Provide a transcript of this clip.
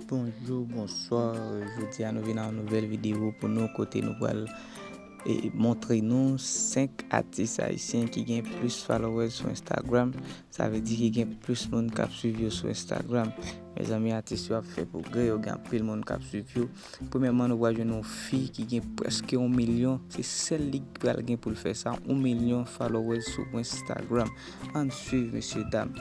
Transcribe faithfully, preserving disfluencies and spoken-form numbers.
Bonjou, bonswa. Jodi a nou vin ak yon nouvèl videyo pou nou, kote nou pral e, montre nou senk atis ayisyen ki gen plis followers sou Instagram. Sa vle di ki gen plis moun k ap swiv yo sou Instagram. Mezanmi, atis yo ap fè pwogrè, yo gen anpil moun k ap swiv yo. Premyèman, nou pral jwenn yon fi ki gen prèske yon milyon. Se sèl li ki pral gen pou l fè sa, yon milyon followers sou Instagram. Ann swiv, mesye dam.